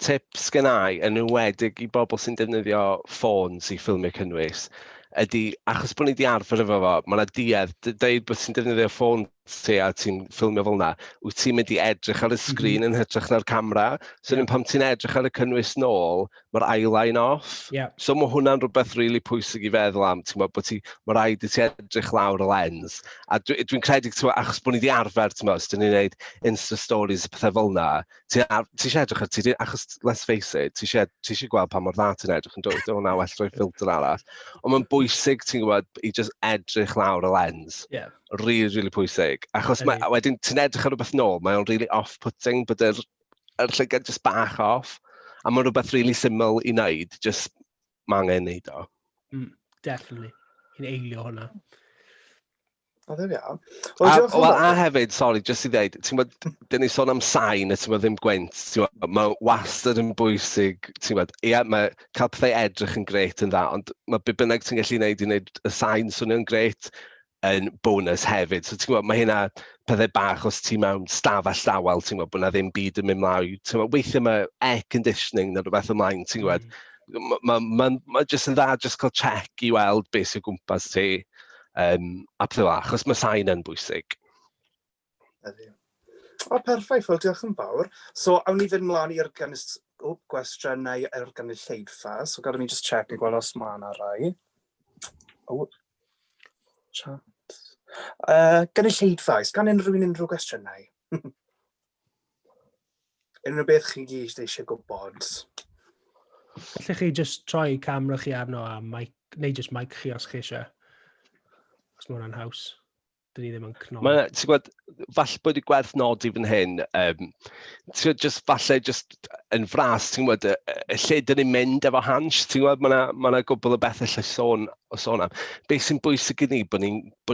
Tips gennai, yn enwedig i bobl sy'n defnyddio ffôns i ffilmio cynnwys, ydy, achos bod ni wedi arfer efo fo, mae yna duedd, deud bod ti'n defnyddio ffôn ti a ti'n ffilmio fel yna, wyt ti'n mynd i edrych ar y sgrin yn hytrach na'r camera. So pan ti'n edrych ar y cynnwys nôl, mae'r eyeline off. So mae hwnna'n rhywbeth really pwysig i feddwl am, ti'n gwybod, bod ti, mae rhaid i ti edrych lawr y lens. A dwi'n dwi credu, ti'n gwbod, achos bod ni wedi arfer, ti'n gwybod, os dyn ni'n gwneud Insta stories a pethau fel yna, ti eisiau edrych ar ti, achos let's face it, ti eisiau gweld pa mor dda ti'n edrych yn dod, hwnna well rhoi ffilter arall. Ond mae'n bwysig, ti'n gwybod, i just edrych lawr y lens. Really, really pwysig. Achos mae, wedyn ti'n edrych ar rhywbeth nôl, mae o'n really off-putting bod yr llygad just bach off. A mae'n rhywbeth really syml i wneud, just mae angen wneud o. Definitely. I'n eilio hwnna. O, there we are. Wel, diolch yn well, a hefyd, sorry, just i ddeud, ti'n gwybod, dyn ni sôn am sain, a ti'n gwybod, ddim gwynt, ti'n gwybod, mae wastad yn bwysig, ti'n gwybod, ie, mae cael pethau edrych yn grêt yn dda, ond mae be bynnag ti'n gallu gwneud i wneud y sain swnio'n grêt yn bonus hefyd. So ti'n gwybod, mae hynna pethau bach os ti mewn stafell dawel, ti'n gwybod, bod na ddim byd yn mynd mlaen. Ti'n gwybod, weithiau mae air conditioning neu rhywbeth ymlaen, ti'n gwybod. Mae ma jyst yn dda jyst cael check i weld beth sy'n gwmpas ti. A pethau fel 'na, achos mae sain yn bwysig. Ydi. O, perffaith. Wel, diolch yn fawr. So, awn ni fynd mlaen i'r o, gwestiynau i'r gynulleidfa. So, gadael ni just check i gweld os mae yna rai. O, chat. Gynulleidfa, oes gan unrhyw un unrhyw gwestiynau? Unrhyw beth chi gyd eisiau gwybod? Gallech chi just troi camera chi arno a mic, neu just mic chi os chi eisiau. Os mae hwnna'n haws. Dyn ni ddim yn cnoi. Mae, ti'n gwybod, falle bod i gwerth nodi fan hyn, ti'n gwybod, just falle just yn fras, ti'n gwybod, y lle dyn ni'n mynd efo Hansh, ti'n gwybod, mae yna ma gwbl o bethau lle sôn am. Beth sy'n bwysig i ni, bod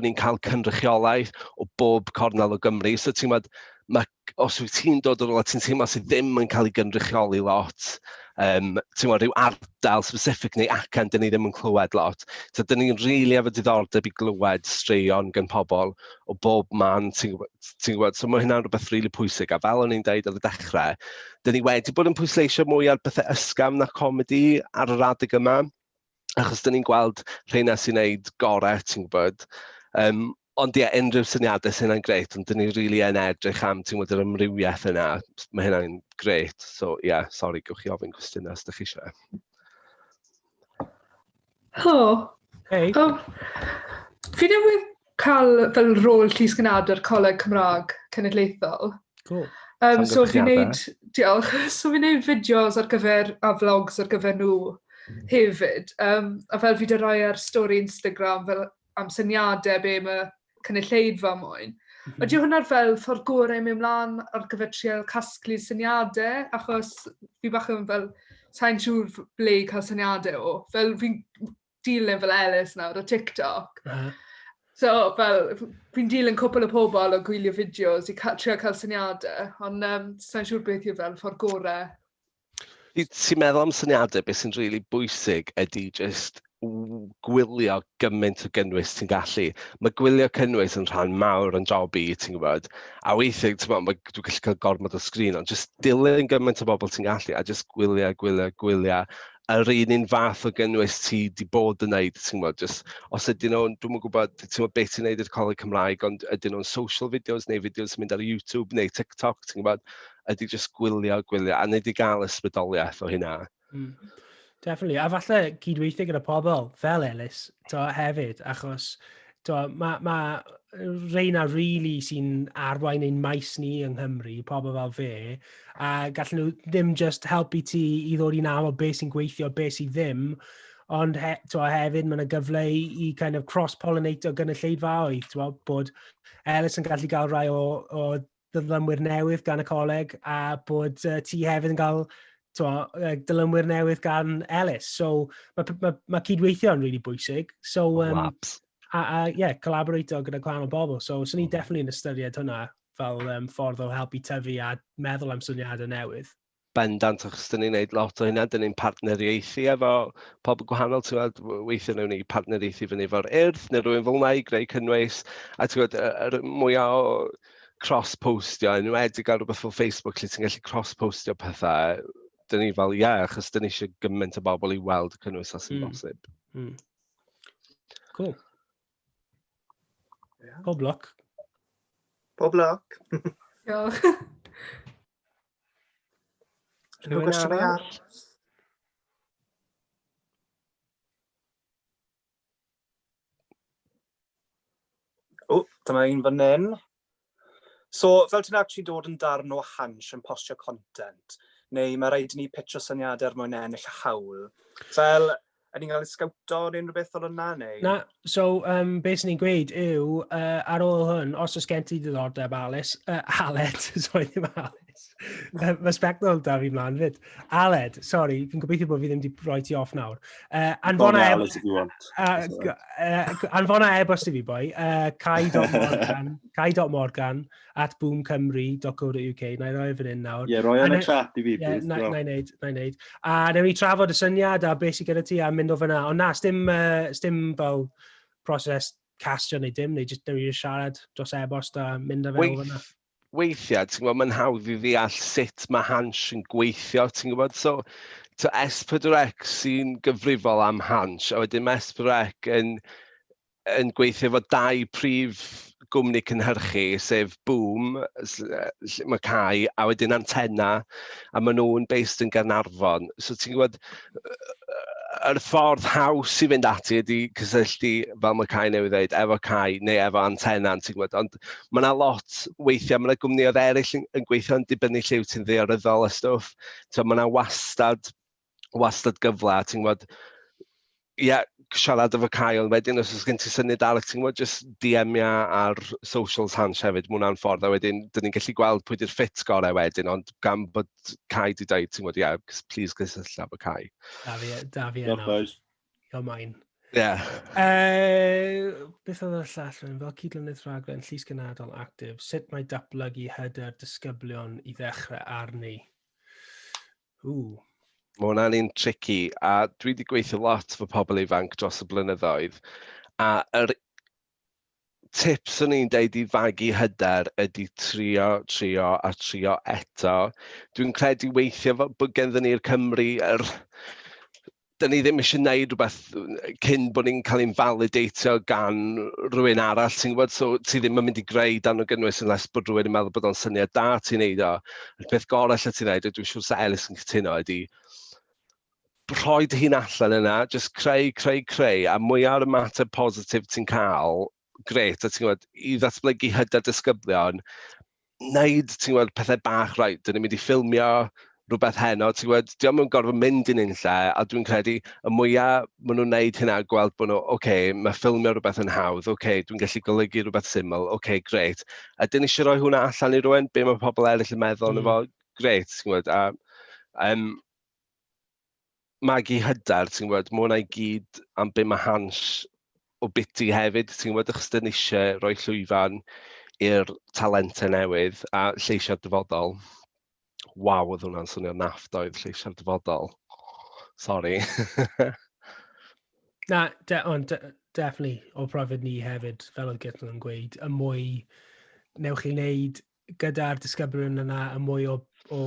ni cael cynrychiolaeth o bob cornel o Gymru. So ti'n gwybod, mae, os wyt ti'n dod o rywle ti'n teimlo sydd ddim yn cael ei gynrychioli lot, ti'n gwybod, rhyw ardal specific neu acen dyn ni ddim yn clywed lot. So dyn ni'n rili really efo diddordeb i glywed straeon gan pobl o bob man, ti'n gwybod, so mae hynna'n rhywbeth rili really pwysig. A fel o'n i'n deud ar y dechrau, dyn ni wedi bod yn pwysleisio mwy ar bethau ysgafn na comedi ar yr adeg yma, achos dyn ni'n gweld rheina sy'n neud gorau, ti'n gwybod. Um, Ond ie, yeah, unrhyw syniadau sy'n hynna'n grêt, ond dyn ni rili really yn edrych am, ti'n gwybod, yr amrywiaeth yna. Mae hynna'n grêt. So ie, yeah, sori, gewch chi ofyn cwestiynau os ydych chi eisiau. Helo. Hey. Oh, fi newydd cael fel rôl llys gynadwr Coleg Cymraeg Cenedlaethol. Cool. So fi'n neud, diolch, so fi'n neud fideos ar gyfer, a vlogs ar gyfer nhw hefyd. A fel fi 'di rhoi ar stori Instagram fel am syniadau be mae cynulleidfa moyn. Ydy hwnna'r fel ffordd gorau i mynd mlaen ar gyfer trial casglu syniadau? Achos fi bach yn fel, sa'n siŵr ble i cael syniadau o. Fel fi'n dilyn fel Ellis nawr o TikTok. So fel, fi'n dilyn cwpl o pobl o gwylio fideos i trio cael syniadau, ond sa'n siŵr beth yw fel ffordd gorau. Ti'n meddwl am syniadau, beth sy'n rili really bwysig ydy jyst gwylio gymaint o gynnwys ti'n gallu. Mae gwylio cynnwys yn rhan mawr yn job i, ti'n gwybod. A weithiau, ti'n gwybod, dwi'n gallu cael gormod o sgrin, ond jyst dilyn gymaint o bobl ti'n gallu, a jyst gwylio, gwylio, gwylio. Yr un un fath o gynnwys ti di bod yn neud, ti'n gwybod, jyst, os ydyn nhw'n, dwi'm yn gwybod, ti'n gwybod beth ti'n neud i'r Coleg Cymraeg, ond ydyn nhw'n social videos neu fideos sy'n mynd ar YouTube neu TikTok, ti'n gwybod, ydy jyst gwylio, gwylio, a wneud i gael ysbrydoliaeth o hynna. Definitely. A falle cydweithio gyda pobl fel Ellis to, hefyd, achos to, mae ma reina really sy'n arwain ein maes ni yng Nghymru, pobl fel fe, a gallen nhw ddim just helpu ti i ddod i nabod beth sy'n gweithio, beth sydd ddim, ond he, to, hefyd mae yna gyfle i kind of cross-pollinate o gynulleidfaoedd, to, bod Ellis yn gallu gael rhai o ddilynwyr newydd gan y coleg a bod ti hefyd yn cael twa, dilynwyr newydd gan Ellis. So mae ma, ma cydweithio yn really bwysig. So, Labs. A yeah, collaborato gyda gwahanol bobl. So, so ni definitely yn ystyried hwnna fel ffordd o helpu tyfu a meddwl am syniadau newydd. Bendant, achos dyn ni'n neud lot o hynna, dyn ni'n partneriaethu efo pobl gwahanol, ti'n gwybod, weithiau wnawn ni partneriaethu fyny efo'r Urdd neu rhywun fel yna i greu cynnwys, a ti'n gwybod, yr mwyaf o cross-postio, yn enwedig ar rhywbeth fel Facebook lle ti'n gallu cross-postio pethau, dyn ni fel, ie, yeah, achos dyn ni eisiau gymaint o bobl i weld y cynnwys as sy'n bosib. Cool. Yeah. Pob lwc. Pob lwc. Diolch. Unrhyw gwestiynau arall? O, dyma un fan hyn. So, fel ti'n actually dod yn darn o Hansh yn postio content, neu mae rhaid i ni pitcho syniadau er mwyn ennill y hawl. Fel, Ydy ni'n cael ei sgawto neu unrhyw beth fel yna, neu? Na, so um, beth sy'n ni'n gweud yw, ar ôl hwn, os oes gen ti diddordeb, Alice, Aled, sorry, ddim Alice, mae sbectol da fi mlaen fyd. Aled, sorry, fi'n gobeithio bod fi ddim wedi rhoi ti off nawr. Anfona, e Alice if you want. Anfona e-bost i fi, boi. Kai.morgan, kai.morgan at boomcymru.co.uk. Na i roi fan hyn nawr. Ie, yeah, roi yn y chat i fi, please. Yeah, na, na i wneud, na i wneud. A newn ni trafod y syniad a beth sydd gyda ti a mynd o fyna. Ond na, sdim, sdim fel proses castio neu dim, neu jyst newn ni siarad dros e-bost a mynd â fe o fyna. Weithiau, ti'n gwybod, mae'n hawdd i ddeall sut mae Hansh yn gweithio, ti'n gwybod? So, to S4C sy'n gyfrifol am Hansh, a wedyn mae S4C yn gweithio efo dau prif gwmni cynhyrchu, sef Boom, mae Cai, a wedyn Antenna, a maen nhw'n based yn Gaernarfon. So ti'n gwybod, yr ffordd haws i fynd ati ydy cysylltu, fel mae Cai newydd dweud, efo Cai neu efo Antenna, ti'n gwybod. Ond mae yna lot, weithiau, mae yna gwmnïoedd eraill yn gweithio yn dibynnu lle wyt ti'n ddaearyddol a stwff. So mae yna wastad, wastad gyfle, ti'n gwybod, ie, yeah, siarad efo Kai, ond wedyn os oes gen ti syniad arall, ti'n gwybod, just DM ia ar socials Hansh hefyd, mae hwnna'n ffordd, a wedyn, dyn ni'n gallu gweld pwy di'r ffit gorau wedyn, ond gan bod Kai di dweud, ti'n gwybod, ie, yeah, please gysylltu efo Kai. Da fi, da fi yna. You're mine. Ie. Yeah. Beth oedd y llall? Fel cydlynydd rhaglen Llys Genadol Actif, sut mae datblygu hyder disgyblion i ddechrau arni? Ww. Mae hwnna'n un tricky, a dwi wedi gweithio lot efo pobl ifanc dros y blynyddoedd, a yr tips o'n i'n deud i fagu hyder ydy trio, trio a trio eto. Dwi'n credu weithiau bod genddyn ni'r Cymru yr dyn ni ddim eisiau gwneud rhywbeth cyn bod ni'n cael ein validatio gan rhywun arall, ti'n gwybod, so ti ddim yn mynd i greu dan o gynnwys unless bod rhywun yn meddwl bod o'n syniad da ti'n neud o. Y peth gorau lle ti'n neud, a dwi'n siŵr sa Elis yn cytuno, ydy rhoi dy hun allan yna, just creu, creu, creu, a mwyaf o'r ymateb positif ti'n cael, gret, a ti'n gwybod, i ddatblygu hyder disgyblion, wneud, ti'n gwybod, pethau bach, right, dyn ni'n mynd i ffilmio rhywbeth heno, ti'n gwybod, diolch yn gorfod mynd i'n unlle, a dwi'n credu y mwyaf maen nhw'n wneud hynna, gweld bod nhw, oce, okay, mae ffilmio rhywbeth yn hawdd, oce, okay, dwi'n gallu golygu rhywbeth syml, oce, okay, gret. A dyn eisiau rhoi hwnna allan i rhywun, be mae pobl eraill yn meddwl mm. fo, gret, ti'n gwybod, a magu hyder, ti'n gwybod, mae hwnna i gyd am be mae Hans o biti hefyd, ti'n gwybod, achos dyn eisiau rhoi llwyfan i'r talentau newydd a lleisiau'r dyfodol. Waw, oedd hwnna'n swnio naff doedd, lleisiau'r dyfodol. Sorry. Na, de, ond de, definitely, o profiad ni hefyd, fel oedd Gitlan yn gweud, y mwy newch chi wneud gyda'r disgyblion yna, y mwy o, o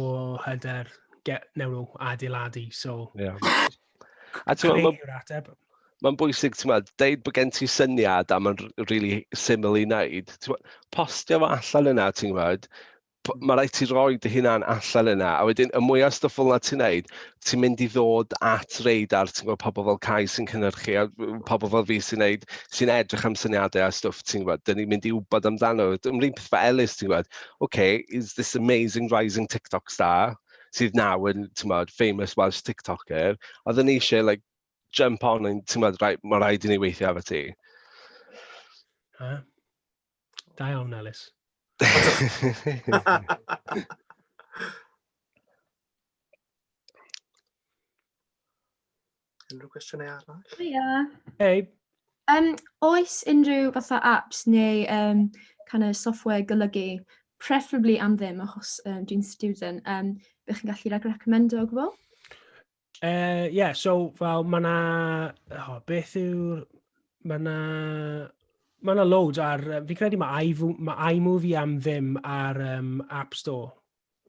hyder newn nhw adeiladu. So, yeah. A ti'n meddwl, ateb. Mae'n bwysig, ti'n meddwl, deud bod gen ti syniad a mae'n really syml i wneud. Postio fo allan yna, ti'n gwybod, mae rhaid ti roi dy hunan allan yna, a wedyn y mwyaf stwff fel yna ti'n neud, ti'n mynd i ddod at radar, ti'n gwybod, pobl fel Kai sy'n cynhyrchu, a pobl fel fi sy'n neud, sy'n edrych am syniadau a stwff, ti'n gwybod, dyn ni'n mynd i wybod amdano. Yr un peth fe Ellis, ti'n gwybod, okay, is this amazing rising TikTok star, sydd now yn, ti'n gwybod, famous Welsh TikToker, oedden ni eisiau, like, jump on and, ti'n gwybod, right, mae rhaid i ni weithio efo ti. Ha? Da iawn, Ellis. Unrhyw gwestiynau arall? Hiya. Hey. Oes unrhyw fatha apps neu kind of software golygu, preferably am ddim, achos dwi'n student, bych chi'n gallu like, recommendo o gwbl? Yeah, so fel mae na... Oh, beth yw'r... Mae na... Mae na loads ar... Fi'n credu mae ma iMovie am ddim ar App Store,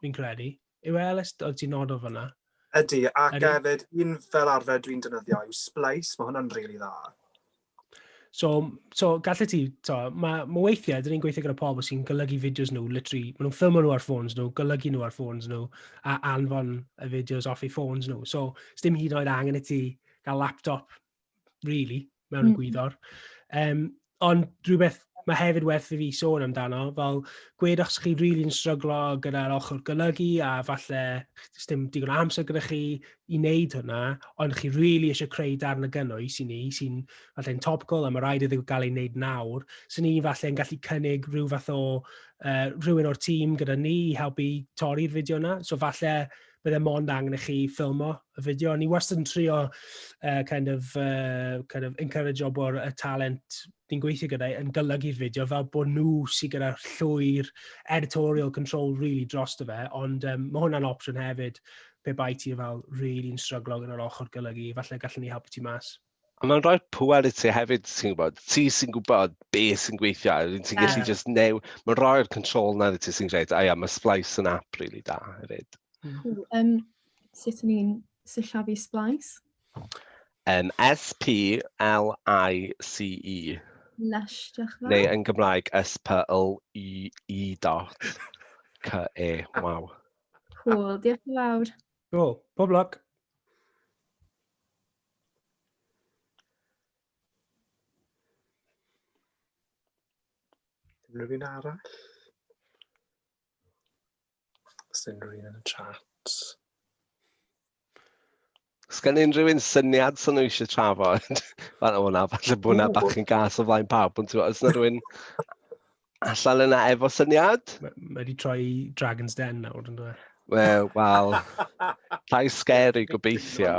fi'n credu. Yw e, Ellis? Oedd ti'n nod o fyna? Ydy, ac Ydy. Hefyd, un fel arfer dwi'n defnyddio yw Splice, mae hwnna'n rili really dda. So gallu ti, to, mae ma weithiau, dyn ni'n gweithio gyda pobl sy'n golygu fideos nhw, literally, maen nhw'n ffilmo nhw ar ffôns nhw, golygu nhw ar ffôns nhw, a anfon y fideos off i ffôns nhw. So, dim hyd yn oed angen i ti gael laptop, really, mewn egwyddor. Ond rhywbeth mae hefyd werth i fi sôn amdano, fel gwed os chi rili'n really stryglo gyda'r ochr golygu a falle dim digon o amser gyda chi i wneud hwnna, ond chi really eisiau creu darn o gynnwys i ni sy'n falle'n topical a mae rhaid iddo gael ei wneud nawr, sy'n ni falle'n gallu cynnig rhyw fath o rhywun o'r tîm gyda ni i helpu torri'r fideo yna. So falle bydde mond angen i chi ffilmo y fideo. Ni wastad yn trio kind of encourage o bod y talent ni'n gweithio gyda yn golygu'r fideo fel bod nhw sydd gyda llwyr editorial control really dros fe, ond mae hwnna'n opsiwn hefyd pe bai ti fel really yn stryglo gyda'r ochr golygu, falle gallwn ni helpu ti mas. A mae'n rhoi'r pŵer i ti hefyd, ti'n gwybod, ti sy'n gwybod beth sy'n gweithio, a ti'n gallu just new, mae'n rhoi'r control na i ti sy'n gwneud, a ia, mae Splice yn app really da hefyd. Cool. Sut o'n i'n sillafu Splice? S-P-L-I-C-E. Lush, diolch yn fawr. Neu yn Gymraeg S-P-L-I-E dot C-E. Waw. Cool, diolch yn fawr. Cool, pob lwc. Unrhyw un arall? Os unrhyw un yn y chat? Sgan unrhyw un syniad sy'n nhw eisiau trafod? Fel o na, falle bod hwnna bach yn gas o flaen pawb, ond ti'n gwbod, oes 'na rhywun allan yna efo syniad? Mae wedi troi Dragon's Den nawr, yn dweud. Wel, llai scary gobeithio.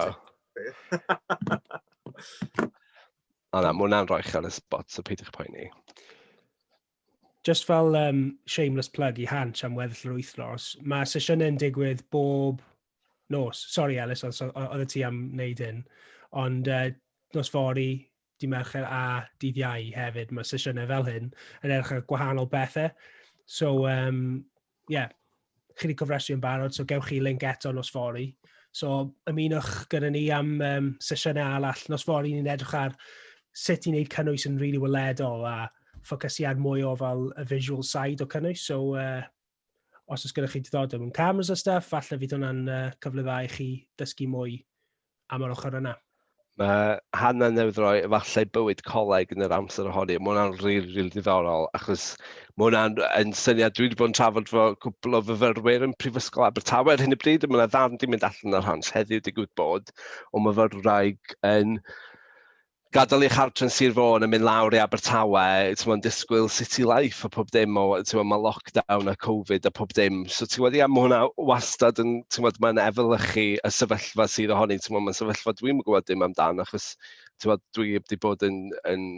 O na, mae hwnna'n rhoi chi ar y spot, so peidiwch poeni. Just fel shameless plug i Hansh am weddill yr wythnos, mae sesiynau'n digwydd bob nos. Sorry Ellis, os oedd ti am wneud hyn. Ond nos fory, dydd Mercher a dydd Iau hefyd, mae sesiynau fel hyn yn edrych ar gwahanol bethau. So, yeah, chi wedi cofrestru yn barod, so gewch chi link eto nos fory. So ymunwch gyda ni am um, sesiynau arall. Nos fory ni'n edrych ar sut i wneud cynnwys yn rili really weledol a ffocysu ar mwy o fel y visual side o cynnwys. So uh, os oes gyda chi diddordeb mewn cameras a stuff, falle fydd hwnna'n uh, cyfle dda i chi dysgu mwy am yr ochr yna. Mae Hannah newydd roi efallai bywyd coleg yn yr amser ohoni. Mae hwnna'n rili, rili diddorol, achos mae hwnna'n yn syniad dwi wedi bod yn trafod fo cwpl o fyfyrwyr yn Prifysgol Abertawe ar hyn o bryd, a mae yna ddarn di mynd allan ar Hans heddiw digwydd bod, o myfyrwraig yn gadael ei chartre yn Sir Fôn a mynd lawr i Abertawe, ti'n gwbod, disgwyl city life a pob dim, o, ti'n gwbod, mae lockdown a Covid a pob dim. So ti'n gwbod, ia, mae hwnna wastad yn, ti'n gwbod, mae'n efelychu y sefyllfa sydd ohoni, ti'n gwbod, mae'n sefyllfa dwi'm yn gwybod dim amdan, achos, ti'n gwbod, dwi wedi bod yn, yn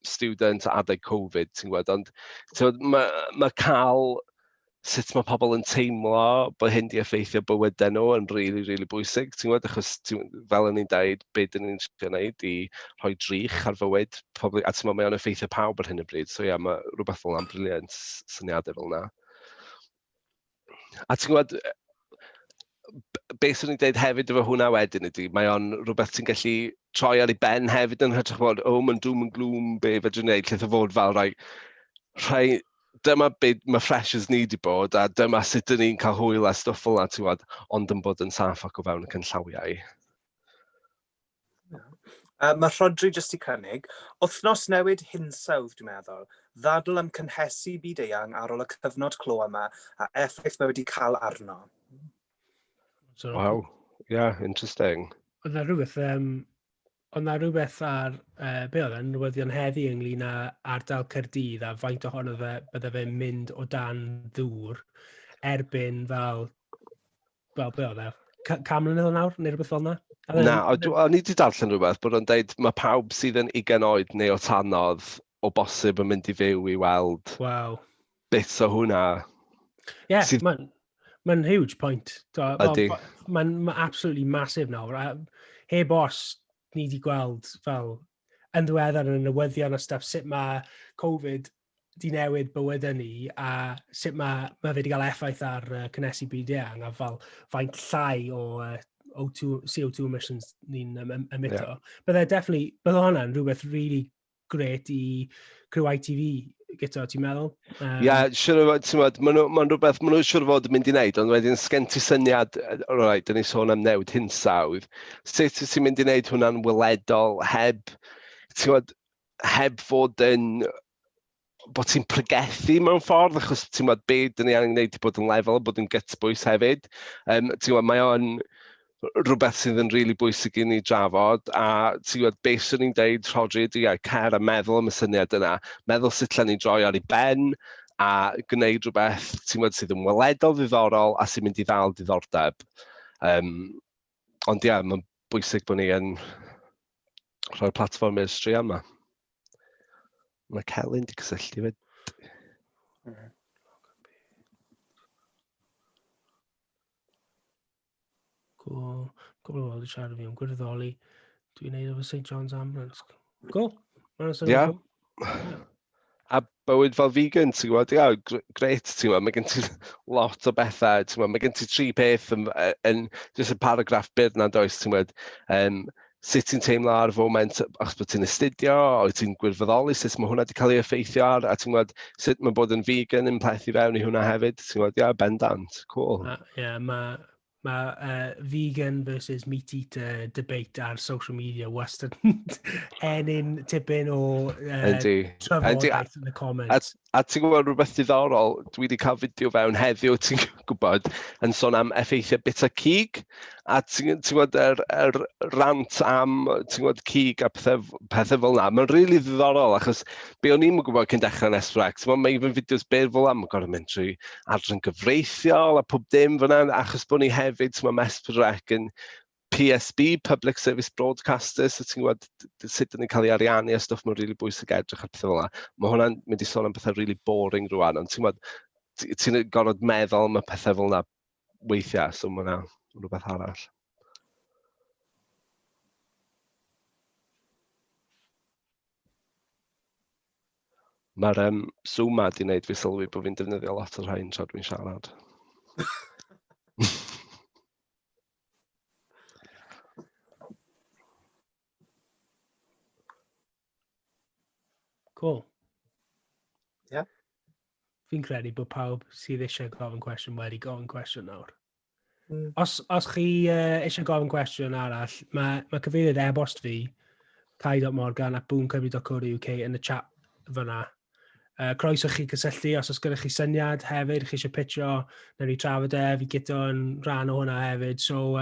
student adeg Covid, ti'n gwbod, ond ti'n gwbod, mae, mae cael sut mae pobl yn teimlo bod hyn di effeithio bywydau nhw yn rili, really, rili really bwysig, ti'n gwybod, achos ti, fel o'n i'n dweud, be dyn ni'n trio gwneud i rhoi drych ar fywyd pobl, a ti'n gwybod, mae o'n effeithio pawb ar hyn o bryd, so ie, yeah, mae rhywbeth fel yna'n briliant, syniadau fel yna. A ti'n gwybod, be swn i'n dweud hefyd efo hwnna wedyn ydy, mae o'n rhywbeth ti'n gallu troi ar ei ben hefyd yn hytrach bod, oh, mae'n doom and gloom, be fedrwn ni wneud, lle fod fel rhai, rhai, dyma be mae freshers ni wedi bod, a dyma sut dyn ni'n cael hwyl a stwff fel yna, ti'n gwybod, ond yn bod yn saff ac o fewn y canllawiau. Uh, mae Rhodri jyst i cynnig, wythnos newid hinsawdd, dwi'n meddwl, ddadl am cynhesu byd eang ar ôl y cyfnod clo yma a effaith mae wedi cael arno. So, wow, yeah, interesting. Oedd na rhywbeth, um, oedd na rhywbeth ar, uh, be oedd e'n newyddion heddi ynglyn â ardal Caerdydd a faint ohono fe bydde fe'n mynd o dan ddŵr erbyn fel wel, be oedd e? Can mlynedd o nawr, neu rhywbeth fel yna? Na, o'n i wedi darllen rhywbeth bod o'n deud mae pawb sydd yn 20 oed neu o tanodd o bosib yn mynd i fyw i weld wow. bits o hwnna. Ie, yeah, sydd... mae'n ma huge point. Ydy. Mae'n ma absolutely massive nawr. A heb os, ni wedi gweld fel yn ddiweddar yn y newyddion a stuff, sut mae Covid 'di newid bywydau ni a sut mae, mae fe wedi cael effaith ar uh, cynnesu byd eang a fel faint llai o uh, O2, CO2 emissions ni'n um, emito. Yeah. Bydde definitely, bydde hwnna'n rhywbeth really great i criw ITV gyda, ti'n meddwl? Ie, um, yeah, siwr o fod, ti'n meddwl, maen nhw'n ma rhywbeth, maen nhw'n siwr o fod yn mynd i wneud, ond wedyn sgen ti syniad, right, dyn ni sôn am newid hinsawdd, sut wyt ti'n mynd i wneud hwnna'n weledol heb, ti'n gwybod, heb fod yn bod ti'n pregethu mewn ffordd, achos ti'n gwybod be dyn ni angen gwneud i bod yn lefel, bod yn gytbwys hefyd. Um, ti'n gwybod, mae o'n rhywbeth sydd yn rili really bwysig i ni drafod, a ti'n gwybod, beth swn i'n deud, Rhodri, ydy, a cer a meddwl am y syniad yna, meddwl sut lle ni'n droi ar ei ben, a gwneud rhywbeth, ti'n gwybod, sydd yn weledol ddiddorol a sy'n mynd i ddal diddordeb. Um, ond ie, yeah, mae'n bwysig bod ni yn rhoi'r platfform i'r straeon yma. Mae Celyn wedi cysylltu fyd. Cool. Cwbl o wedi siarad fi am gwirfoddoli. Dwi'n neud efo St John's Ambulance. Cool. Ie. Yeah. A bywyd fel vegan, ti'n gwybod, ia, grêt, ti'n gwybod, mae gen ti lot o bethau, ti'n gwybod, mae gen ti tri peth yn, yn jyst y paragraff byr na does, ti'n gwybod, um, sut ti'n teimlo ar y foment achos bod ti'n astudio, oed ti'n gwirfoddoli, sut mae hwnna wedi cael ei effeithio ar, a ti'n gwybod, sut mae bod yn vegan yn plethu fewn i hwnna hefyd, ti'n gwybod, ia, bendant, cool. Ie, yeah, mae mae uh, vegan versus meat eater debate ar social media wastad ennyn tipyn o uh, trafodaeth yn y comments. A, a ti'n gwybod rhywbeth diddorol, dwi wedi cael fideo fewn heddiw, ti'n gwybod, yn sôn am effeithiau bita cig, a ti'n ti gwybod yr, yr rant am, ti'n gwybod, cig a pethau, pethau fel yna. Mae'n rili really ddiddorol, achos be o'n i'n gwybod cyn dechrau'n S4C, ti'n gwybod, mae even fideos byr fel yna, mae'n gorfod mynd trwy adran gyfreithiol a pob dim fyna, achos bod ni hefyd, ti'n gwybod, S4C yn PSB, Public Service Broadcaster, so ti'n gwybod sut dyn ni'n cael ei ariannu a stwff, mae'n rili really bwysig edrych ar pethau fel yna. Mae hwnna'n mynd i sôn am pethau rili really boring rwan, ond ti'n gwybod, ti'n gorfod meddwl am y pethau fel yna weithiau, so mae hwnna rhywbeth arall. Mae'r um, Zoom ma di wneud fi sylwi bod fi'n defnyddio lot o'r rhain tra dwi'n siarad. Cool. Yeah. Fi'n credu bod pawb sydd eisiau gofyn cwestiwn wedi gofyn cwestiwn nawr. Os chi eisiau gofyn cwestiwn arall, mae cyfeiriad e-bost fi, kai.morgan@boomcymru.co.uk yn y chat fyna. Croeso chi cysylltu os oes gyda chi syniad hefyd, chi eisiau pitcho, newn ni trafod e, fi gyda yn rhan o hwnna hefyd. So,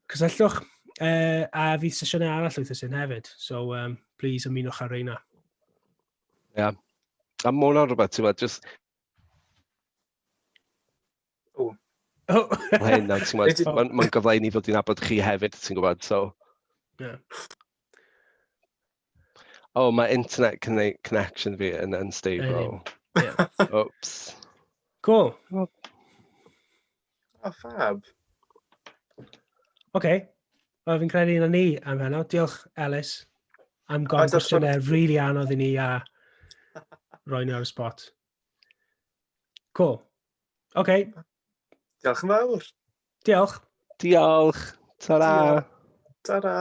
cysylltwch, a fydd sesiynau arall wythnos hyn hefyd. So, please ymunwch ar reina. Ie. Yeah. A mae hwnna'n rhywbeth, ti'n meddwl, just Oh. Oh. Hyn, ti'n gwybod, mae'n ma gyfle i ni ddod i nabod chi hefyd, ti'n gwybod, so. Yeah. Oh, mae internet connection fi yn unstable. Yeah. Oops. Cool. Oh, fab. OK. Wel, fi'n credu na ni am heno. Diolch, Ellis, am gofyn cwestiynau really anodd i ni a roi ni ar y spot. Cool. OK. Diolch yn fawr. Diolch. Diolch. Ta-ra. Ta-ra.